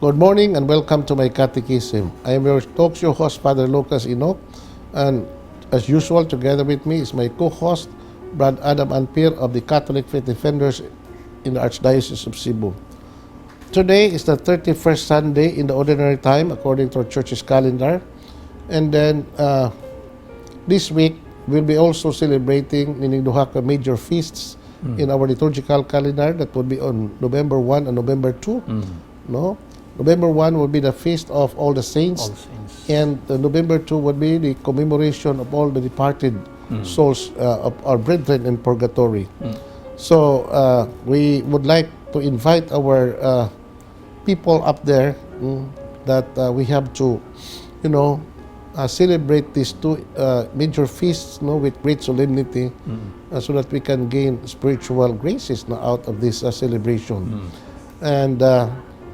Good morning and welcome to my catechism. I am your talk show host, Father Lucas Enoch, and as usual, together with me is my co-host, Brad Adam Anpier of the Catholic Faith Defenders in the Archdiocese of Cebu. Today is the 31st Sunday in the ordinary time, according to our church's calendar. And then, this week, we'll be also celebrating nining duha ka major feasts in our liturgical calendar. That would be on November 1 and November 2. No? November 1 will be the feast of all the saints. All saints. And November 2 would be the commemoration of all the departed souls of our brethren in purgatory. So we would like to invite our people up there that we have to celebrate these two major feasts, no, with great solemnity so that we can gain spiritual graces, no, out of this celebration. And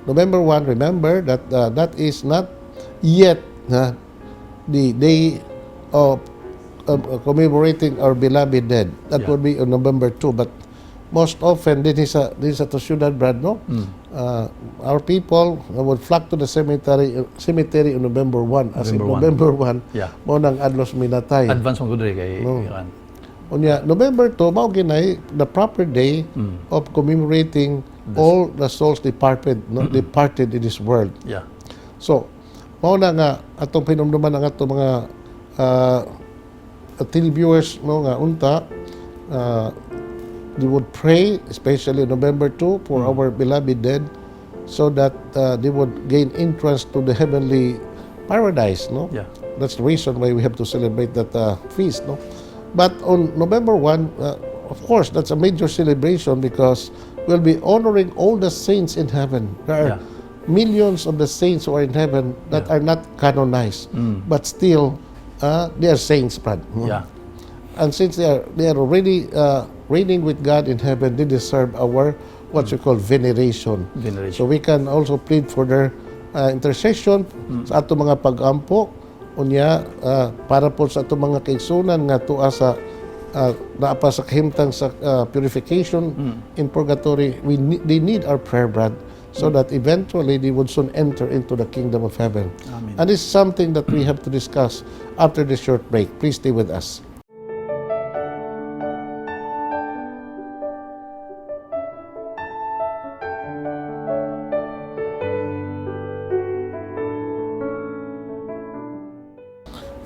November 1, remember that that is not yet the day of commemorating our beloved dead. That would be on November 2. But most often, din sa to syudad, Brad, no? Our people would flock to the cemetery on November 1. As in November 1. November 1, mao nang adlaw sa minatay. Advance man gud kay No. kan. Unya, November 2, mao ginay the proper day of commemorating all the souls departed, no, departed in this world. So, mao na nga atong pinumduman ang atong mga televiewers, no, nga unta they would pray, especially November 2, for our beloved dead so that they would gain entrance to the heavenly paradise, no? That's the reason why we have to celebrate that feast, no? But on November 1, of course, that's a major celebration because we'll be honoring all the saints in heaven. There are millions of the saints who are in heaven that are not canonized, but still they are saints, Brad. And since they are already reigning with God in heaven, they deserve our what you call veneration. Veneration. So we can also plead for their intercession sa ato mga pag-ampo, unya para po sa ato mga kaigsunan nga tuwa sa naa pa sa kahimtang sa purification in purgatory. We ne- they need our prayer, Brad, so that eventually they would soon enter into the kingdom of heaven. Amen. And this is something that we have to discuss after this short break. Please stay with us.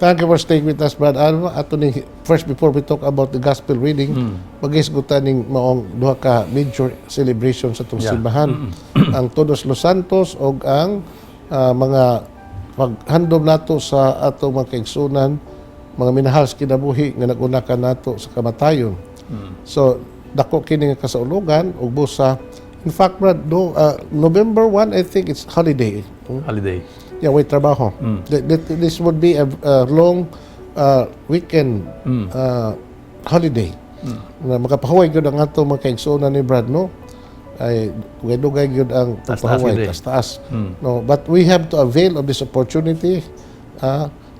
Thank you for staying with us, Brad Alma. Ato ni, first, before we talk about the gospel reading, maghisgutan ning maong duha ka major celebration sa atong simbahan. Ang Todos Los Santos o ang mga paghandom nato sa atong mga kaigsunan, mga minahal sa kinabuhi nga nag-una ka nato sa kamatayon. So, dako kini nga kasaulugan ug busa. In fact, Brad, no, November 1, I think it's holiday. Holiday. Yeah, way trabaho. This would be a long weekend holiday. Na makapahuway gyud ang ato mga kaigsuonan ni Brad, no? Ay dugay-dugay gyud ang Taas-taas pagpahuway, gyud eh. taas-taas. No, but we have to avail of this opportunity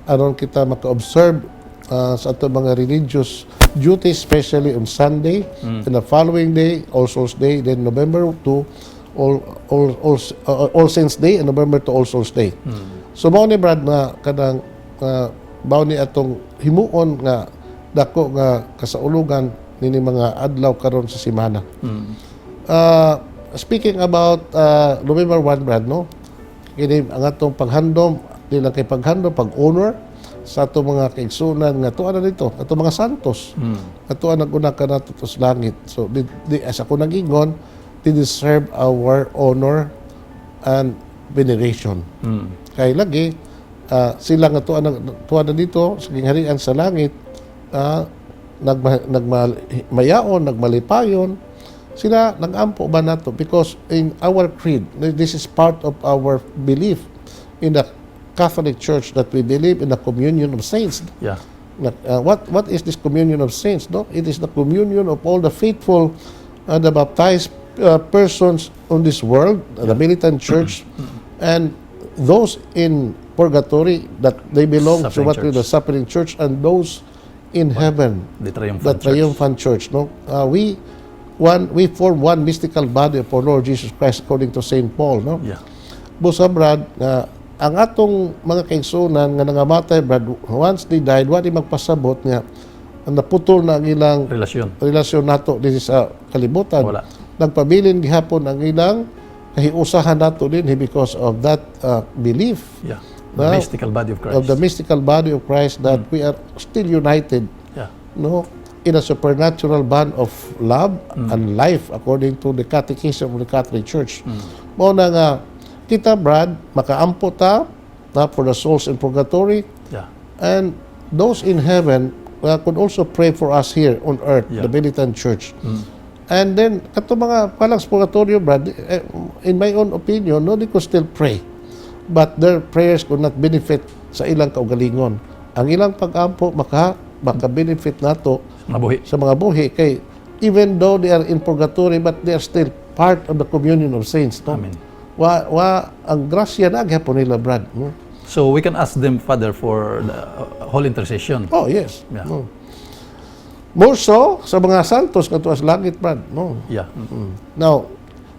aron kita maka-observe sa ato mga religious duties, especially on Sunday and the following day, All Souls Day, then November 2, All Saints Day, and November 2, All Souls Day. So mao ni, Brad, na kanang mao ni atong himuon nga dako nga kasaulugan nini mga adlaw karon sa simana. Speaking about November 1, Brad, no? Kini ang atong paghandom, di lang kay paghandom, pag-honor sa atong mga kaigsunan nga tuwa na dito, atong mga santos. Ato ang nag-una ka nato sa langit. So, di, as ako nagingon, they deserve our honor and veneration. Kay lagi, sila nga tuwa na dito sa gingharian sa langit, nagmayaon, nagmalipayon, sila nagampo ba nato because in our creed, this is part of our belief in the Catholic Church that we believe in the communion of saints. What is this communion of saints? No, it is the communion of all the faithful and the baptized persons on this world, the militant church, and those in purgatory that they belong to Suffering what we church. The suffering church, and those in heaven, The triumphant the church. Triumphant church. No, we form one mystical body of our Lord Jesus Christ according to Saint Paul. No, Busa, Brad, nga ang atong mga kaigsunan nga nangamatay, Brad, once they died, wa ni magpasabot nga ang naputol na ang ilang Relasyon. Relasyon nato dinhi sa kalibutan. Wala. Nagpabilin gihapon ang ilang kahiusahan nato dinhi because of that belief The Now, mystical body of Christ. Of the mystical body of Christ, that we are still united, no, in a supernatural bond of love and life according to the Catechism of the Catholic Church. Mao na nga kita, Brad, makaampo ta na for the souls in purgatory and those in heaven could also pray for us here on earth, the militant church. And then, kato mga palang sa purgatorio, Brad, eh, in my own opinion, no, they could still pray. But their prayers could not benefit sa ilang kaugalingon. Ang ilang pag-ampo, maka-benefit nato Mabuhi. Sa mga buhi. Kay, even though they are in purgatory, but they are still part of the communion of saints. No? Amen. Wa, ang grasya na gyapon nila, Brad. No? So we can ask them, Father, for the whole intercession. Oh, yes. No. More so sa mga santos nga tuas langit, Brad. No. Now,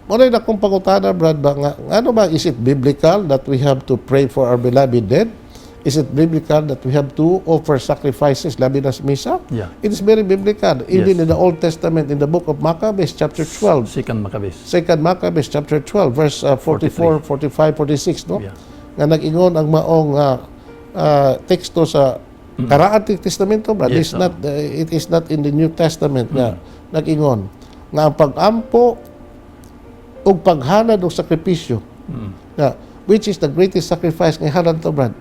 mao na akong pangutana, Brad, ba, nga, ano ba, is it biblical that we have to pray for our beloved dead? Is it biblical that we have to offer sacrifices, labi na sa misa? Yeah. It is very biblical. Even in the Old Testament, in the book of Maccabees, chapter 12, Second Maccabees. Second Maccabees, chapter 12, verse 44, 45, 46, no? Yeah. Nga nag-ingon ang maong teksto sa Karaan Testamento, Brad. It is not in the New Testament nga nag-ingon nga ang pag-ampo ug paghalad og sakripisyo nga, which is the greatest sacrifice nga ihalad to, Brad?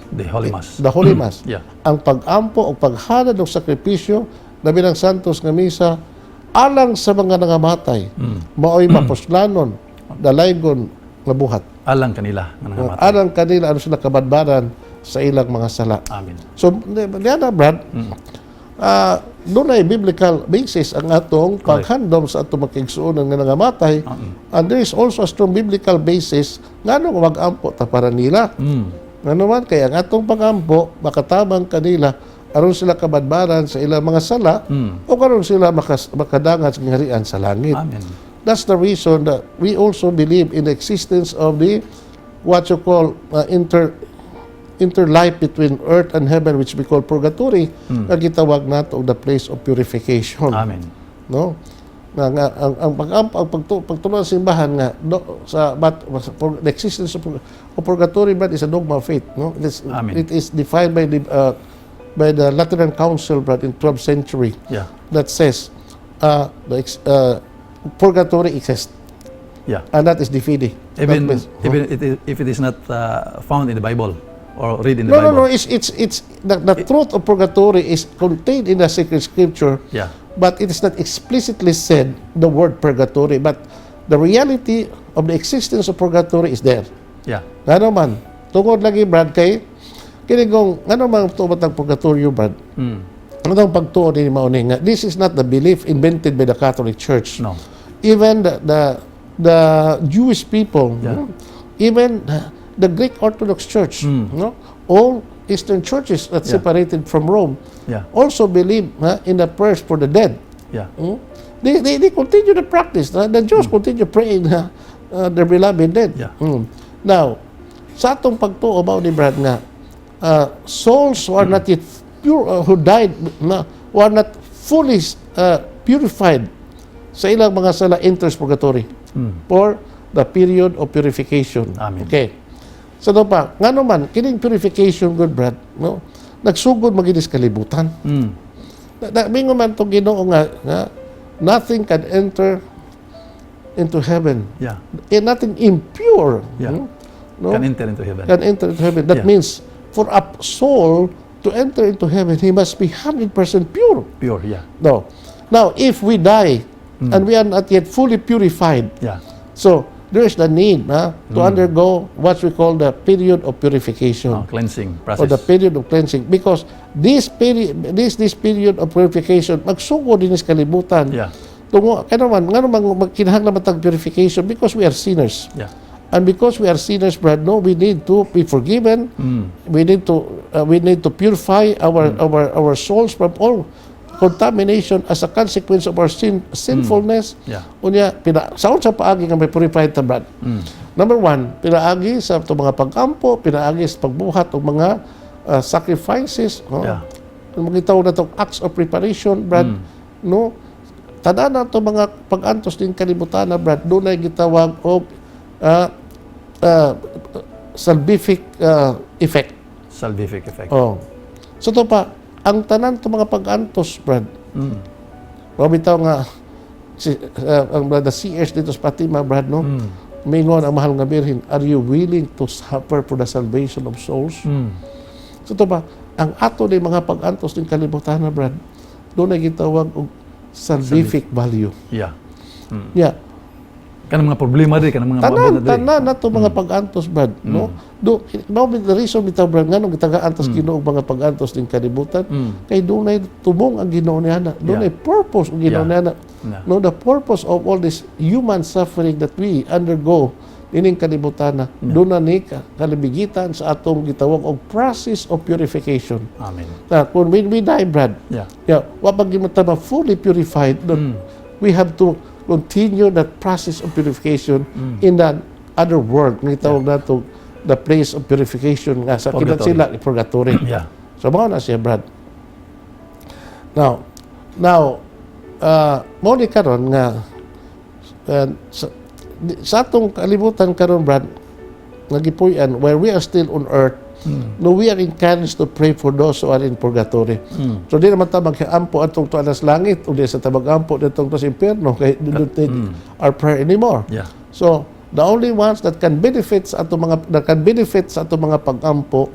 The Holy Mass. The Holy Mass. Ang pag-ampo o paghalad og sakripisyo labi ng santos nga misa alang sa mga nangamatay maoy mapuslanon, dalaygon nga buhat. Alang kanila nga nangamatay. Alang kanila ano sila kabadbaran sa ilang mga sala. Amen. So, diana, Brad, dunay biblical basis ang atong paghandom sa atong mga kaigsuonan nga nangamatay. And there is also a strong biblical basis ngano mag-ampo ta para nila. Ngano man kay ang atong pagampo makatabang kanila aron sila kabadbaran sa ilang mga sala o karon sila makadangat sa gingharian sa langit. Amen. That's the reason that we also believe in the existence of the what you call interlife between earth and heaven, which we call purgatory, nga gitawag nato og the place of purification. Amen. No? Na nga ang pagtulong sa simbahan nga do, sa but for the existence of purgatory, but is a dogma of faith, no? Amen. It is defined by the Lateran Council, brad, in 12th century that says purgatory exists and that is de fide. Even That means- even if it is not found in the Bible or read in the No, Bible. No. It's the truth of purgatory is contained in the sacred scripture, but it is not explicitly said the word purgatory. But the reality of the existence of purgatory is there. Ngano man, tungod lagi, Brad, kay kini kung ngano man tuot ang purgatorio, Brad. Ano ang pagtuo ni mao ni nga this is not the belief invented by the Catholic Church. No. Even the Jewish people, no? Even the Greek Orthodox Church, no? All Eastern churches that separated from Rome also believe, huh, in the prayers for the dead. They continue the practice. Huh? The Jews continue praying, huh, their beloved dead. Now, sa atong pagtuo mao ni, Brad, nga souls who are not yet pure, who died na, who are not fully purified sa ilang mga sala enters purgatory for the period of purification. Amen. Okay. So no pa, ngano man kining purification good, Brad, no? Nagsugod maginis kalibutan. Na mingon man tong Ginoo nga nothing can enter into heaven. Eh, nothing impure, no? Can enter into heaven. Can enter into heaven. That means for a soul to enter into heaven, he must be 100% pure. Pure, yeah. No. Now, if we die and we are not yet fully purified, so there is the need, ha, to undergo what we call the period of purification Oh, cleansing or process. The period of cleansing, because this period this period of purification magsugod din sa kalibutan. Tungo kaya naman ngano man magkinahanglan man tag purification? Because we are sinners. And because we are sinners, Brad, no, we need to be forgiven. We need to purify our souls from all contamination as a consequence of our sinfulness. Unya, pina, sa unsa paagi nga ma-purified ta, Brad? Number one, pinaagi sa atong mga pag-ampo, pinaagi sa pagbuhat og mga sacrifices, no? Ang mga tawag natong acts of preparation, Brad, no? Tanan na to mga pag-antos din kalibutan na, Brad, dunay gitawag og salvific effect. Salvific effect. Oh. So to pa, ang tanan to mga pag-antos, Brad. Mao bitaw nga si ang the seers dito sa Fatima, Brad, no? Mingon ang mahal nga Birhen, "Are you willing to suffer for the salvation of souls?" So to ba, ang ato ni mga pag-antos ning kalibutan na, Brad, dunay gitawag og salvific value. Yeah. Kanang mga problema diri, kanang mga Tanan, moabot na diri. Tanan na to mga pag-antos, Brad, no? Do, mao the reason bitaw, Brad, nganong gitagaan tas Ginoo og mga pag-antos ning kalibutan, kay dunay tumong ang Ginoo niana, dunay purpose ang Ginoo niana. No, the purpose of all this human suffering that we undergo ining kalibutan na, duna ni kalibigitan sa atong gitawag og process of purification. Amen. Na kung when we die, Brad, yeah, wa pa gyud ta fully purified, no, we have to continue that process of purification in the other world. Nga gitawag nato the place of purification nga sa Purgatory. Sila purgatory. So mao na siya, Brad. Now, mao ni karon nga sa atong kalibutan karon, Brad, nga gipuy-an where we are still on earth, no, we are encouraged to pray for those who are in purgatory. So di naman ta maghiampo atong tuwa sa langit o di sa ta magampo ditong sa impyerno kay do not need our prayer anymore. So the only ones that can benefit sa atong mga pagampo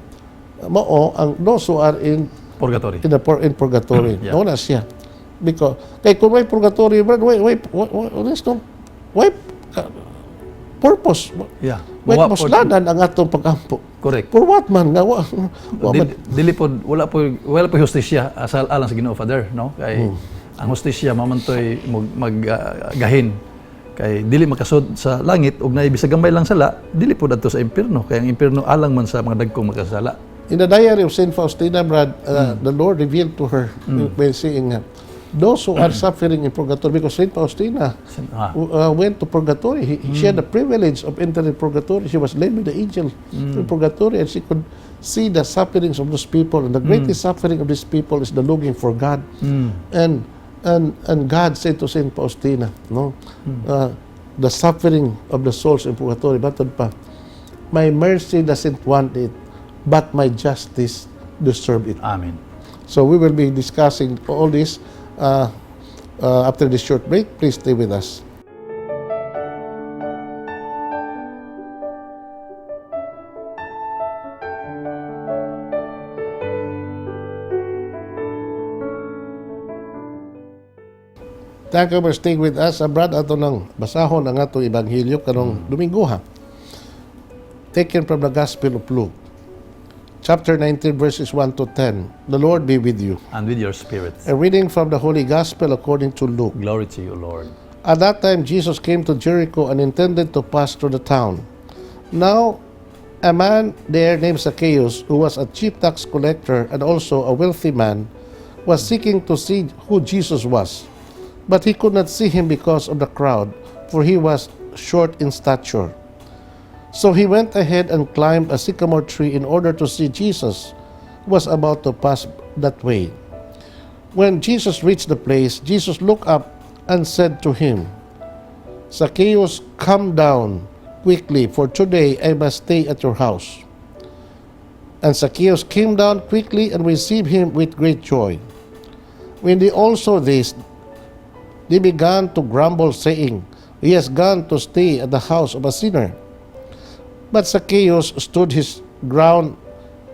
mao ang those who are in Purgatory. in purgatory. Mao na siya. Because kay kung may purgatory, Brad, why, there's no why purpose. Why Wa po- moslanan ang atong pagampo? Correct. For what man nga wa man? Dili po wala po hustisya asal alang sa Ginoo, Father, no? Kay ang hustisya mao man toy mag gahin kay dili makasud sa langit ug naay bisag gamay lang sala, dili po adto sa impierno kay ang impierno alang man sa mga dagkong makasala. In the diary of Saint Faustina, Brad, the Lord revealed to her by saying, those who are suffering in purgatory, because Saint Faustina went to purgatory. She had the privilege of entering purgatory. She was led by the angel to purgatory, and she could see the sufferings of those people. And the greatest suffering of these people is the longing for God. And God said to Saint Faustina, no, the suffering of the souls in purgatory, matod pa, "My mercy doesn't want it, but my justice deserve it." Amen. So we will be discussing all this after this short break. Please stay with us. Thank you for staying with us. Brad, ato nang basahon ang atong ebanghelyo karong Domingo ha. Taken from the Gospel of Luke, chapter 19, verses 1 to 10. The Lord be with you. And with your spirit. A reading from the Holy Gospel according to Luke. Glory to you, Lord. At that time, Jesus came to Jericho and intended to pass through the town. Now, a man there named Zacchaeus, who was a chief tax collector and also a wealthy man, was seeking to see who Jesus was. But he could not see him because of the crowd, for he was short in stature. So he went ahead and climbed a sycamore tree in order to see Jesus, who was about to pass that way. When Jesus reached the place, Jesus looked up and said to him, "Zacchaeus, come down quickly, for today I must stay at your house." And Zacchaeus came down quickly and received him with great joy. When they all saw this, they began to grumble, saying, "He has gone to stay at the house of a sinner." But Zacchaeus stood his ground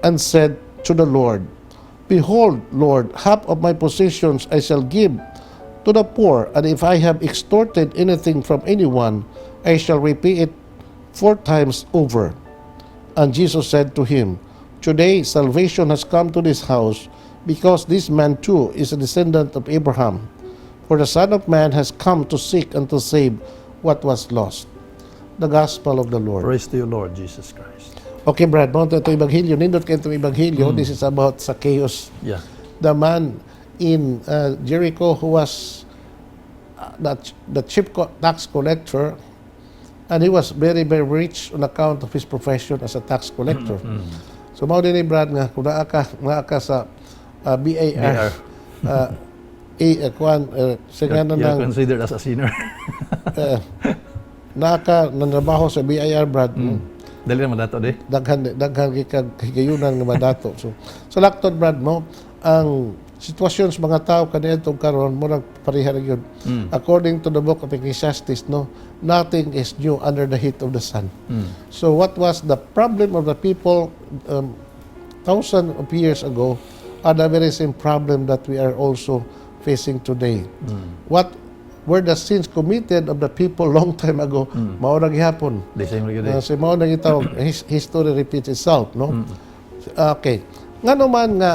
and said to the Lord, "Behold, Lord, half of my possessions I shall give to the poor, and if I have extorted anything from anyone, I shall repay it four times over." And Jesus said to him, "Today salvation has come to this house, because this man too is a descendant of Abraham. For the Son of Man has come to seek and to save what was lost." The Gospel of the Lord. Praise to you, Lord Jesus Christ. Okay, Brad, mao to itong Ebanghelyo. Nindot kaayo itong Ebanghelyo. This is about Zacchaeus. The man in Jericho who was the chief tax collector, and he was very, very rich on account of his profession as a tax collector. So mao din ni, Brad, nga kung naa ka sa BIR, BIR. Kuan sa You're, nga you're nang considered as a sinner. Naa ka nanrabaho sa BIR, Brad, Dali na madato di. Daghan daghan kay higayunan nga madato. So sa laktod, Brad, mo ang sitwasyon sa mga tao kaniadtong karon murag pareha ra gyud. According to the Book of Ecclesiastes, no, nothing is new under the heat of the sun. So what was the problem of the people thousands of years ago are the very same problem that we are also facing today. What were the sins committed of the people long time ago, mao ra gihapon. The same ra gyud di. So mao na gitawag history repeats itself, no? Okay. Ngano man nga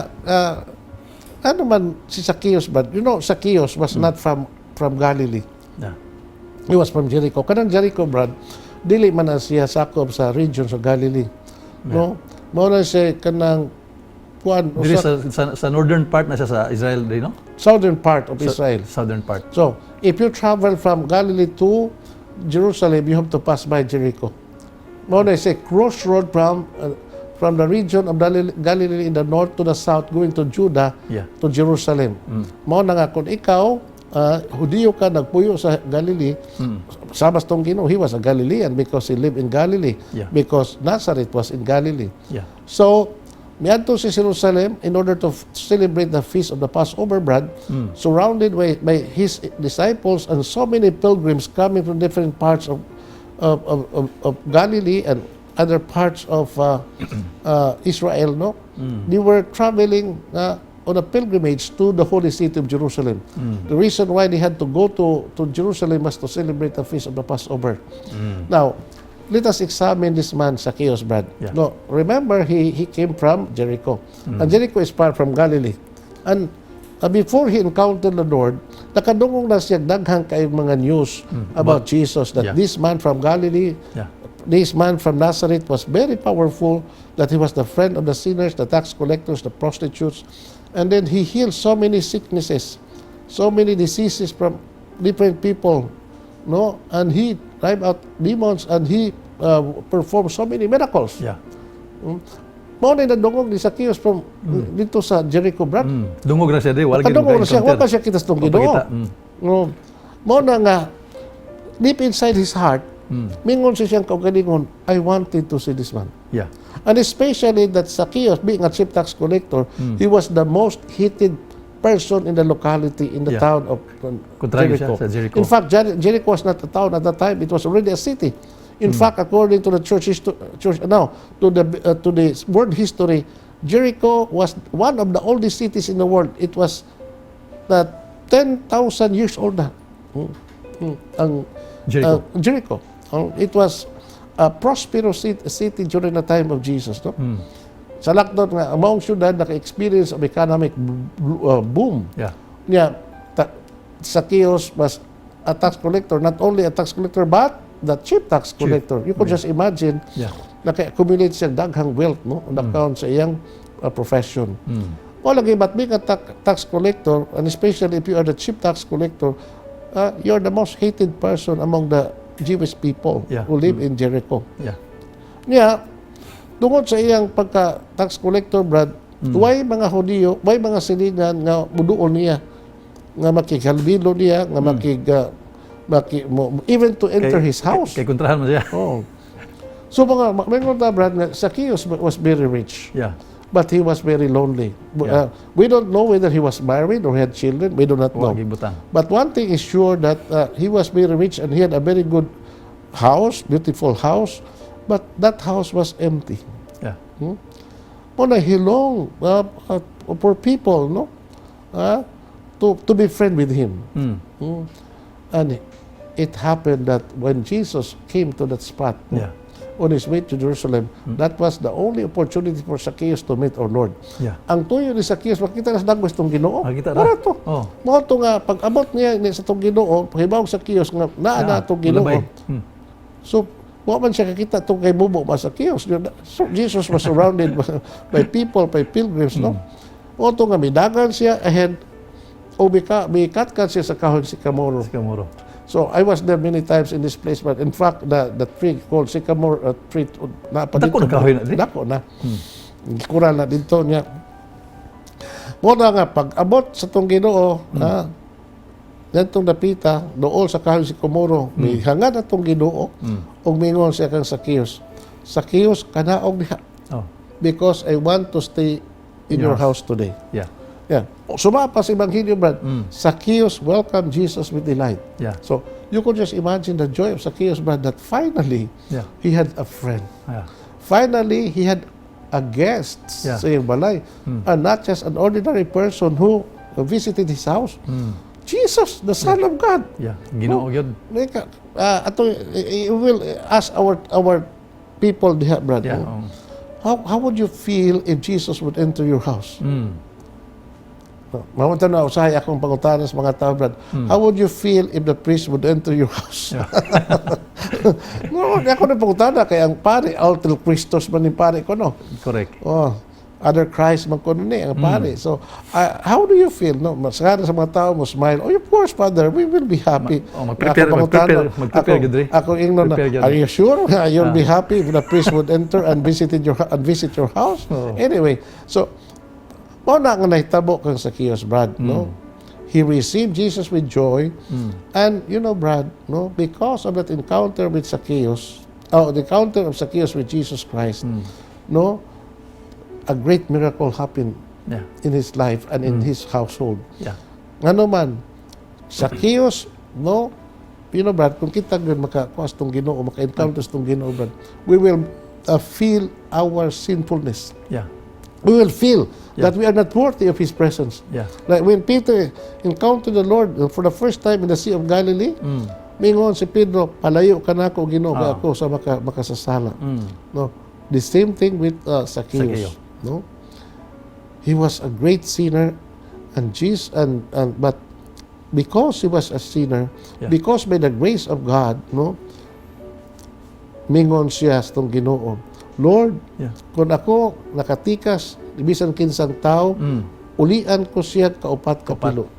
ano man si Zacchaeus, but Zacchaeus was not from Galilee. He was from Jericho. Kanang Jericho, Brad, dili man na siya sakop sa region sa Galilee. No? Mao na siya kanang kuan Diri sa northern part na siya sa Israel di, no? Southern part of Israel. Southern part. So, if you travel from Galilee to Jerusalem, you have to pass by Jericho. Mao na siya crossroad from the region of Galilee in the north to the south, going to Judah to Jerusalem. Mao na nga kung ikaw Hudiyo ka nagpuyo sa Galilee, sama sa tong Ginoo, he was a Galilean because he lived in Galilee, because Nazareth was in Galilee. So, miadto si Jerusalem in order to celebrate the feast of the Passover bread, surrounded by his disciples and so many pilgrims coming from different parts of Galilee and other parts of Israel, no? They were traveling on a pilgrimage to the holy city of Jerusalem. The reason why they had to go to Jerusalem was to celebrate the feast of the Passover. Now, let us examine this man, Zacchaeus, Brad. No, remember, he came from Jericho. And Jericho is far from Galilee. And before he encountered the Lord, nakadungog na siya daghan kayong mga news about Jesus, that this man from Galilee, this man from Nazareth was very powerful, that he was the friend of the sinners, the tax collectors, the prostitutes. And then he healed so many sicknesses, so many diseases from different people, no? And he drive out demons and he performed so many miracles. Mao na nadungog ni Zacchaeus from dito sa Jericho, Brad. Dungog ra siya di, wala gyud Kadungog na siya, wa maka-encounter. pa siya kita sa tong Wa pa Ginoo. kita. No. Mao na nga deep inside his heart, mingon siya siyang kaugalingon, "I wanted to see this man." And especially that Zacchaeus, being a chief tax collector, he was the most hated person in the locality, in the town of Kontraryo siya Jericho. Sa Jericho. In fact, Jericho was not a town at that time; it was already a city. In fact, according to the church, church no, to the world history, Jericho was one of the oldest cities in the world. It was 10,000 years old na. Ang Jericho. Jericho. It was a prosperous city during the time of Jesus. No? Sa lockdown nga, ang maong syudad naka-experience of economic boom. Niya, Zacchaeus was a tax collector, not only a tax collector, but the chief tax collector. You could just imagine, naka-accumulate siya daghang wealth, no, on account sa iyang profession. O lagi, but being a tax collector, and especially if you are the chief tax collector, you're the most hated person among the Jewish people who live in Jericho. Niya, tungod sa iyang pagka tax collector, Brad, way mga Hudiyo, way mga silingan nga muduol niya, nga makighalbilo niya, nga maki, mo, even to enter his house. Kay kontrahan mo siya. Oh. So mga maingon ta, Brad, nga Zacchaeus was very rich, but he was very lonely. We don't know whether he was married or had children. We do not Wa know. gibutang. But one thing is sure, that he was very rich and he had a very good house, beautiful house, but that house was empty. Mao na he longed for people, no? To be friend with him. And it happened that when Jesus came to that spot, no, on his way to Jerusalem, that was the only opportunity for Zacchaeus to meet our Lord. Ang tuyo ni Zacchaeus, makita na sa dagwes tong Ginoo. Makita ra. Mura to. Mao to nga pag abot niya ni sa tong Ginoo, pahibaw Zacchaeus nga naa na tong Ginoo. Mulabay. So, wa man siya kakita tong kay bubo ba Zacchaeus. So, Jesus was surrounded by people, by pilgrims, no? Mao to nga midagan siya ahead. O bika mikat siya sa kahoy sycamore. Sycamore. So I was there many times in this place, but in fact the tree called sycamore tree na pa Dako dito. na kahoy na di? Dako na. Kural na dito niya. Mao na nga pag abot sa tong Ginoo, ha, dantong dapita dool sa kahoy sikomoro, mihangad atong Ginoo ug mingon siya kang Zacchaeus. "Zacchaeus, kanaog diha because I want to stay in your house today." Yeah. Suma pa sa Ebanghelyo, Brad. Zacchaeus welcomed Jesus with delight. So, you could just imagine the joy of Zacchaeus, Brad, that finally he had a friend. Finally, he had a guest sa iyang balay. And not just an ordinary person who visited his house. Jesus, the Son of God. Yeah. Ginoo gyud. Meka, ato, we will ask our people diha, Brad. No? Oh. How would you feel if Jesus would enter your house? Mamunta na usahay akong pangutana sa mga tao, Brad. How would you feel if the priest would enter your house? No, di ako na pangutana kay ang pare, alter Christos man ni pare ko, no? Correct. Oh, other Christ man kuno ni ang pare. So, how do you feel? No, mas sa mga tao mo smile. "Oh, of course, Father, we will be happy." Oh, mag-prepare- Ako pangutana, mag-prepare ako, gyud ri. ako ingnon na, Prepare gyud. "Are you sure you'll be happy if the priest would enter and visit your house?" Oh. Anyway, so mao na nga nahitabo kang Zacchaeus, Brad, no? He received Jesus with joy. And you know, Brad, no, because of that encounter with Zacchaeus, oh, the encounter of Zacchaeus with Jesus Christ, no, a great miracle happened in his life and in his household. Ngano man, Zacchaeus, no, Brad, kung kita gyud makakuha tong Ginoo, maka-encounter tong Ginoo, Brad, we will feel our sinfulness. We will feel that we are not worthy of His presence. Like when Peter encountered the Lord for the first time in the Sea of Galilee, mingon si Pedro, "Palayo ka nako, Ginoo, kay ako sa makasasala." No. The same thing with Zacchaeus. Zacchaeus. No? He was a great sinner and Jesus and but because he was a sinner, because by the grace of God, no, mingon siya sa tong Ginoo, "Lord, kung ako nakatikas bisan kinsang tao, ulian ko siya kaupat kapilo."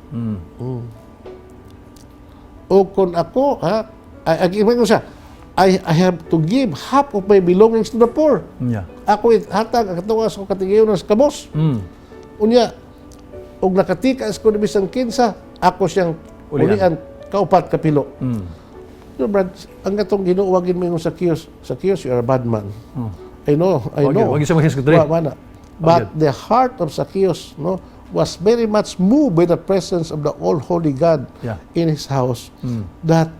O kung ako, ha, ay, ay, siya, "I have to give half of my belongings to the poor." Ako hatag ang katuwas ko katigayon sa kabos. Unya, og nakatikas ko ni bisan kinsa, ako siyang ulian. Ulian kaupat kapilo. No, Brad, ang atong Ginoo wa gyud moingon, "Zacchaeus, Zacchaeus, you are a bad man." I know, I Wag know. Wag siya maghisgot diri. Wa na. But the heart of Zacchaeus, no, was very much moved by the presence of the all-holy God in his house that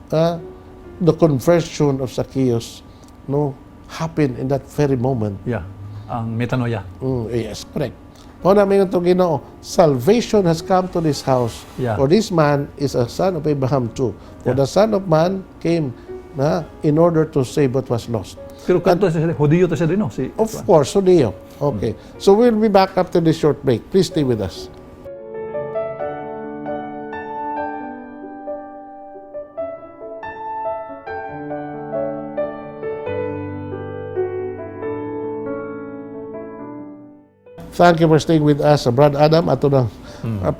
the conversion of Zacchaeus, no, happened in that very moment. Yeah. Ang metanoia. Yes, correct. Mao na mingon tong Ginoo, "Salvation has come to this house. For this man is a son of Abraham too. For the Son of Man came na in order to save what was lost." Pero kanto siya, Hudiyo to siya din, no? Si, Of course, so Leo. Okay. So we'll be back after this short break. Please stay with us. Thank you for staying with us, Brad Adam. Ato nang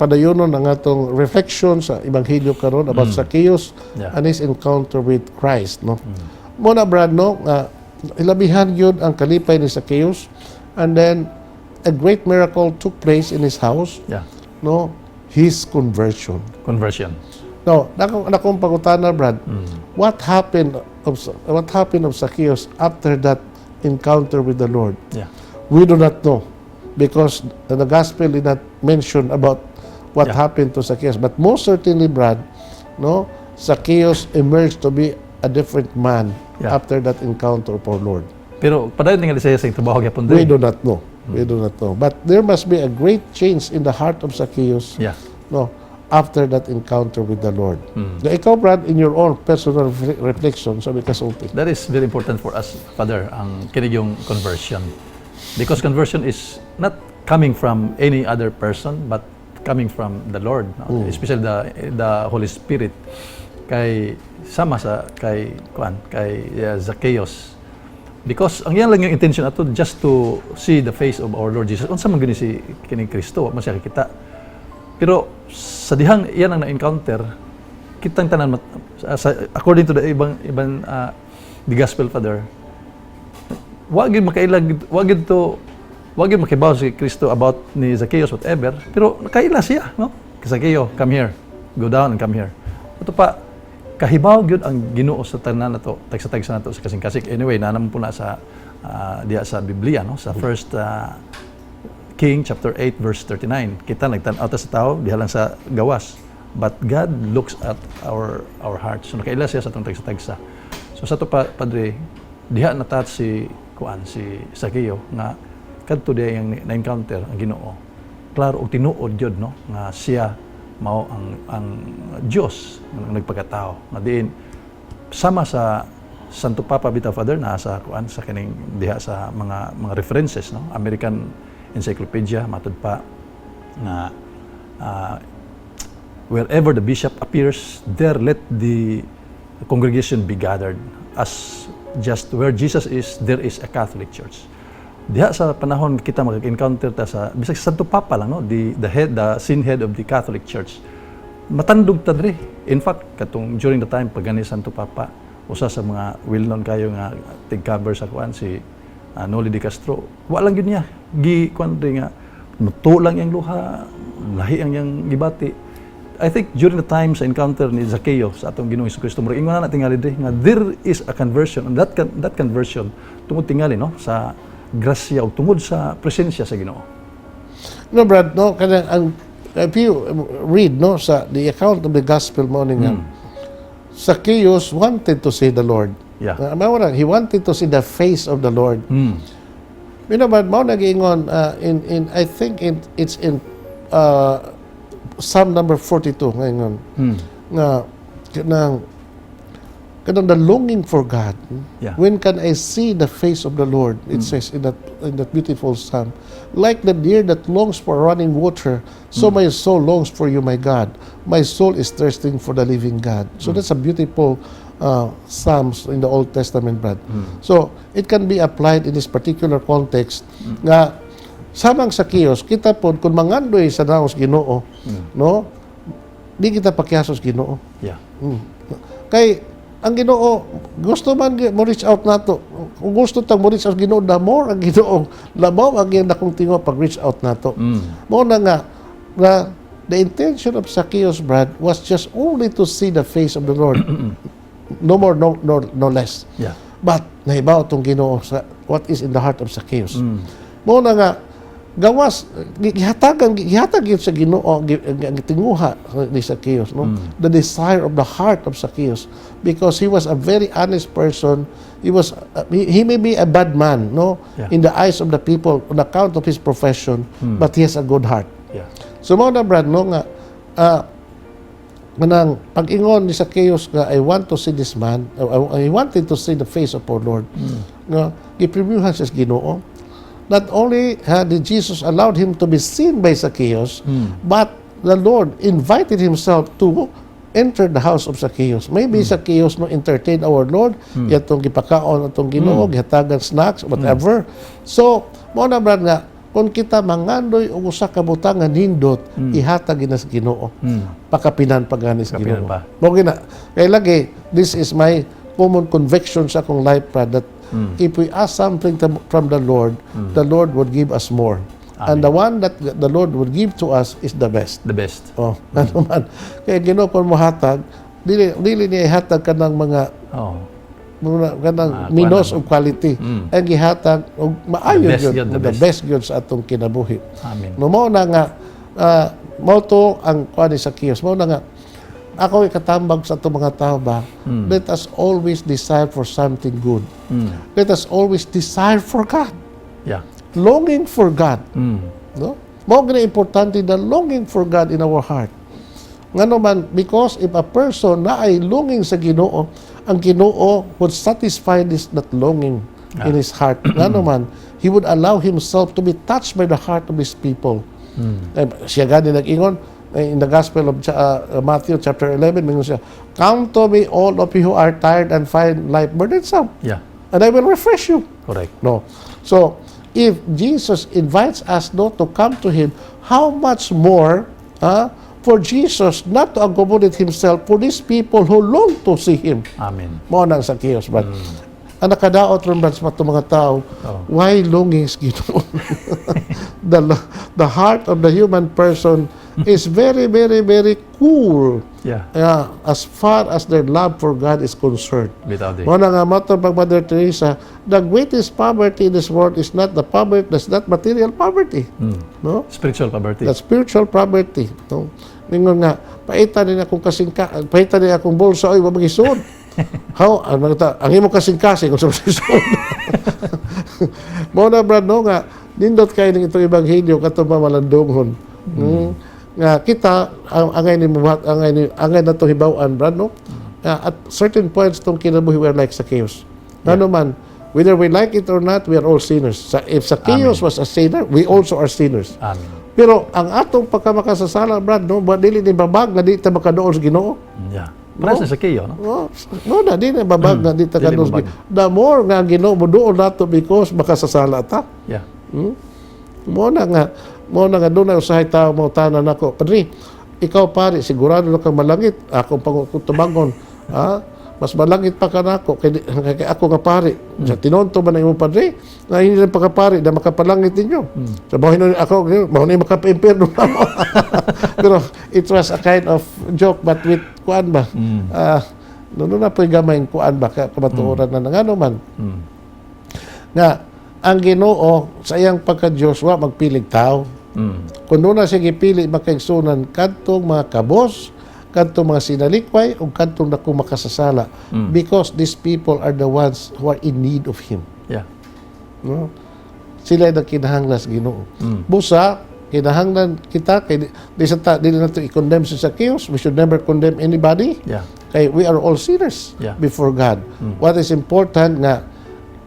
padayonon ang atong reflection sa Ebanghelyo karon about Zacchaeus and his encounter with Christ. No? Mao na, Brad, no, ilabihan yun ang kalipay ni Zacchaeus and then a great miracle took place in his house, no, his conversion. Conversion. Now, nakong pangutana, Brad, what happened of Zacchaeus after that encounter with the Lord? We do not know because the gospel did not mention about what happened to Zacchaeus. But most certainly, Brad, no, Zacchaeus emerged to be a different man after that encounter of our Lord. Pero padayon tingali siya sa trabaho gyapon We diri. Do not know. We do not know. But there must be a great change in the heart of Zacchaeus, no, after that encounter with the Lord. Na ikaw, Brad, in your own personal reflection, sabi kasulti. That is very important for us, Father, ang kini yung conversion. Because conversion is not coming from any other person, but coming from the Lord, no? Especially the Holy Spirit. Kay sama sa kay kuan kay Zacchaeus. Because ang yan lang yung intention ato, just to see the face of our Lord Jesus. Unsa man gani si kining Kristo, wa man siya kakita. Pero sa dihang iyan ang na-encounter, kitang tanan according to the ibang ibang the gospel, Father, wa gyud makaila, wa gyud to, wa gyud makibaw si Kristo about ni Zacchaeus, whatever, pero nakaila siya, no? "Zacchaeus, come here. Go down and come here." Ato pa kahibaw gyud ang Ginoo sa tanan nato, tagsa-tagsa nato sa kasing-kasing. Anyway, naa naman po na sa diya sa Biblia, no, sa First King chapter 8 verse 39, kita nagtan-aw ta sa tao diha lang sa gawas, but God looks at our hearts. So nakaila siya sa atong tagsa-tagsa. So sa ato pa, Padre, diha na touch si kuan, si Zacchaeus, nga kadto diha yang na-encounter ang Ginoo, klaro og tinuod gyud, no, nga siya mao ang Dios nga nagpakatao, nga diin sama sa Santo Papa bitaw, Father, na sa kuan, sa kining diha sa mga references, no, American Encyclopedia, matud pa nga "Wherever the bishop appears, there let the congregation be gathered, as just where Jesus is, there is a Catholic Church." Diha sa panahon kita makaka-encounter ta sa bisag sa Santo Papa lang, no, the head, the sin head of the Catholic Church, matandog ta diri. In fact, katong during the time pag gani Santo Papa, usa sa mga well known kayo nga tig-cover sa kuan, si Noli de Castro, wa lang gyud niya gi kuan diri nga mutuo lang iyang luha, lahi ang iyang gibati. I think during the time sa encounter ni Zacchaeus sa atong Ginoong Kristo, murag ingon na tingali diri nga there is a conversion, and that conversion tungod tingali, no, sa grasya o tungod sa presensya sa Ginoo. No, Brad, no, kanang ang if you read, no, sa the account of the gospel mo ni nga Zacchaeus wanted to see the Lord. Mao na, he wanted to see the face of the Lord. But mao nagiingon in I think it's in Psalm number 42 ngayon nga kanang the longing for God. "When can I see the face of the Lord?" It says in that beautiful psalm. "Like the deer that longs for running water, so my soul longs for you, my God. My soul is thirsting for the living God." So that's a beautiful psalms in the Old Testament, Brad. So it can be applied in this particular context nga samang Zacchaeus, kita pod kung mangandoy sa naos Ginoo, no? Di kita pakihasos Ginoo. Kay ang Ginoo gusto man mo reach out nato. Kung gusto tang mo reach out Ginoo, the more ang Ginoo labaw ang iyang dakong tingo pag reach out nato. Mao na nga na the intention of Zacchaeus, Brad, was just only to see the face of the Lord. No more, no less. But nahibaw tong Ginoo sa what is in the heart of Zacchaeus. Mao na nga gawas gihatagan, gihatag gyud sa Ginoo ang tinguha ni Zacchaeus, no, the desire of the heart of Zacchaeus, because he was a very honest person. He may be a bad man, no, in the eyes of the people on account of his profession, but he has a good heart. So mao na, Brad, no, nga kanang pag-ingon ni Zacchaeus nga "I want to see this man," I wanted to see the face of our Lord, nga gipremyuhan siya sa Ginoo. Not only did Jesus allowed him to be seen by Zacchaeus, but the Lord invited himself to enter the house of Zacchaeus. Maybe Zacchaeus, no, entertain our Lord, atong gipakaon atong Ginoo, gihatagan snacks, whatever. So, mao na, Brad, nga kung kita mangandoy og usa ka butang nga nindot, ihatag gina sa Ginoo. Pakapinan pa gani sa Pakapinan Ginoo. Pa. Mao gina. Kay lagi, this is my common conviction sa akong life, Brad, that if we ask something from the Lord would give us more. And the one that the Lord would give to us is the best. The best. Oh, ano man. Kay Ginoo kung mohatag, dili dili niya ihatag kanang mga mga kanang minus of quality. Ang gihatag og maayo The best gyud, gyud, the the best. Best gyud sa atong kinabuhi. Amen. No, mao na nga mao to ang kuan ni Zacchaeus. Mao na nga ako ikatambag sa atong mga tao ba, let us always desire for something good. Let us always desire for God. Longing for God. No? Mao gani importante the longing for God in our heart. Ngano man, because if a person na ay longing sa Ginoo, ang Ginoo would satisfy this that longing in his heart. Ngano man, he would allow himself to be touched by the heart of his people. Eh, siya gani nag-ingon eh, in the Gospel of Matthew chapter 11, mingon siya, "Come to me, all of you who are tired and find life burdensome, and I will refresh you." Correct. No. So, if Jesus invites us, no, to come to Him, how much more for Jesus not to accommodate himself for these people who long to see him. Amen. Mao nang Zacchaeus, Brad. Ang nakadaot ron, Brad, sa mga tao, why longings Ginoo? The heart of the human person is very, very, very cool as far as their love for God is concerned. Bitaw di. Mao na nga matod pag Mother Teresa, the greatest poverty in this world is not the poverty, that's not material poverty. No? Spiritual poverty. The spiritual poverty. No? Ningon nga, paita din akong kasingka, paita din akong bulsa, oy, wa magisod. How? Ang mga ang imong kasing-kasing kung sa magisod. Mao na, Brad, no, nga, nindot kay ning itong ebanghelyo katong mamalandunghon. Nga kita ang angay ni muhat angay ni angay na to hibaw-an, Brad, no? Nga at certain points tong kinabuhi, we are like Zacchaeus. Ngano man, whether we like it or not, we are all sinners. If Zacchaeus was a sinner, we also are sinners. Amen. Pero ang atong pagkamakasasala, Brad, no, ba dili ni babag nga di ta makaduol sa Ginoo. Yeah. Parehas ni Zacchaeus, no? No, no na di na babag nga di ta Dili kaduol sa babag. Ginoo. The more nga ang Ginoo moduol nato because makasasala ta. Mao na nga doon na usahay tao mo tanan nako. "Padre, ikaw pare, sigurado na kang malangit." Akong pangutubangon. "Ah, mas malangit pa ka nako kay ako nga pare." Sa tinonto ba na imong padre? Nga hindi lang pagkapare na makapalangit ninyo. Sa mao hinuon ako, mao ni makapa-impierno na mo. Pero it was a kind of joke but with kuan ba? Ah, no na po'y gamay kuan ba kamatuoran na ngano man. Nga ang Ginoo sa iyang pagka-Diyos wa magpilig tao. Kung doon na siya gipili makaigsunan kadtong mga kabos, kadtong mga sinalikway, o kadtong dako makasasala. Because these people are the ones who are in need of Him. No? Sila ay nagkinahanglan sa Ginoo. Busa, kinahanglan kita, kay di sa ta, dili nato i-condemn si Zacchaeus. We should never condemn anybody. Kay we are all sinners before God. What is important nga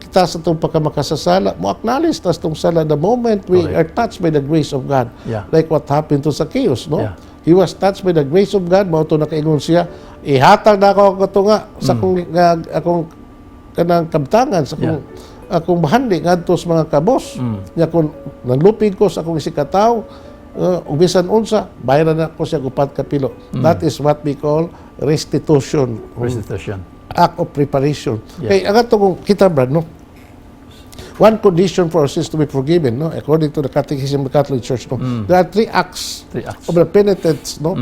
kita sa itong pagkamakasasala, mo acknowledge ta sa itong sala the moment we Correct. Are touched by the grace of God. Like what happened to Zacchaeus, no? Yeah. He was touched by the grace of God, mao to nakaingon siya, "Ihatag na ako ang katunga sa akong nga, akong kanang kabtangan, sa akong bahandi ngadto sa mga kabos. Nya kung nanlupig ko sa akong isigkatawo, ug bisan unsa, bayaran na ko siya upat ka pilo." That is what we call restitution. Restitution. Act of preparation. Yeah. Kay ang ato kung kita, Brad, no? One condition for our sins to be forgiven, no? According to the Catechism of the Catholic Church, no? There are three acts Three acts. Of the penitence, no?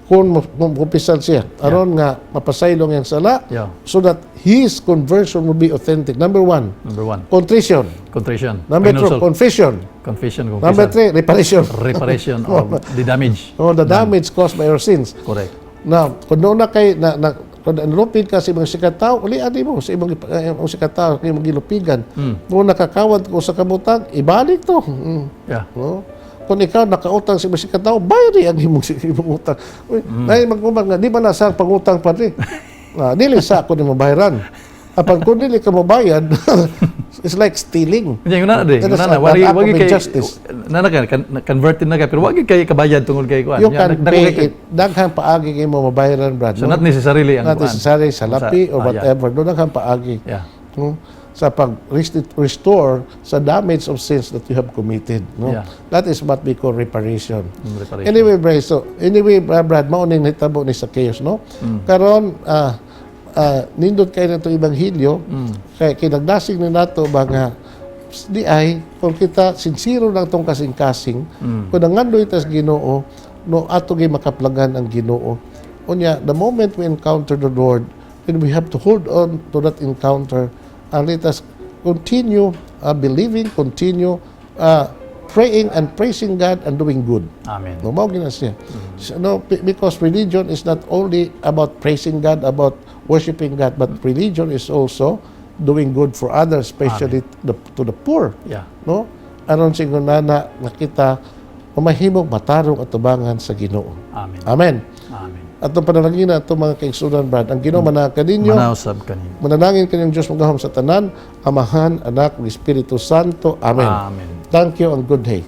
Kung kumpisan siya, aron nga mapasaylong yang sala, so that his conversion will be authentic. Number one, Number one. Contrition. Contrition. Number two, Panginusol. Confession. Confession. Number Confession. three, reparation. Reparation of the damage. Oh, the damage caused by our sins. Correct. Now, kung doon na kay na kung nalupig ka sa imong sikataw, uli ani mo sa imong sikataw, imong gilupigan. Kung nakakawad ko sa kabutang, ibalik to. No? Kung ikaw nakautang sa imong sikataw, bayari ang imong utang. Uy, mm. Magkumag nga, di ba nasa pangutang pa rin? Ah, dili sa ako ni mabayaran. Apan kung dili ka mabayad, it's like stealing. Hindi, na di. That is Nguna na. an Wagi, act wagi of kay injustice. Na na ka, converted na ka, pero wagi kay kabayad tungod kay kuan. You can pay it. Daghang paagi kay mo mabayaran, Brad. So no? not necessarily ang Not kuan. necessary sa lapi or whatever. Doon daghang paagi. No? Sa pag restore sa damage of sins that you have committed. No? Yeah. That is what we call reparation. Reparation. Anyway, Brad, so anyway, Brad, mao ning nahitabo ni Zacchaeus, no? Karon nindot kay nato ebanghelyo, kay kinagdasig ni nato ba nga di ay kung kita sinsiro lang tong kasing-kasing, kung nangandoy tas Ginoo, no, ato gyud makaplagan ang Ginoo. Unya, the moment we encounter the Lord, then we have to hold on to that encounter and let us continue believing, continue praying and praising God and doing good. Amen. No, mao gina siya. So, no, because religion is not only about praising God, about worshiping God, but religion is also doing good for others, especially to the poor. No? Aron singon nana nga kita mamahimong matarong atubangan sa Ginoo. Amen. Amen. Amen. Atong panalangin atong mga kaigsuonan, Brad. Ang Ginoo manaag kaninyo. Manausab kaninyo. Manalangin kanyang Diyos magahom sa tanan, Amahan, Anak, ug Espiritu Santo. Amen. Amen. Thank you and good day.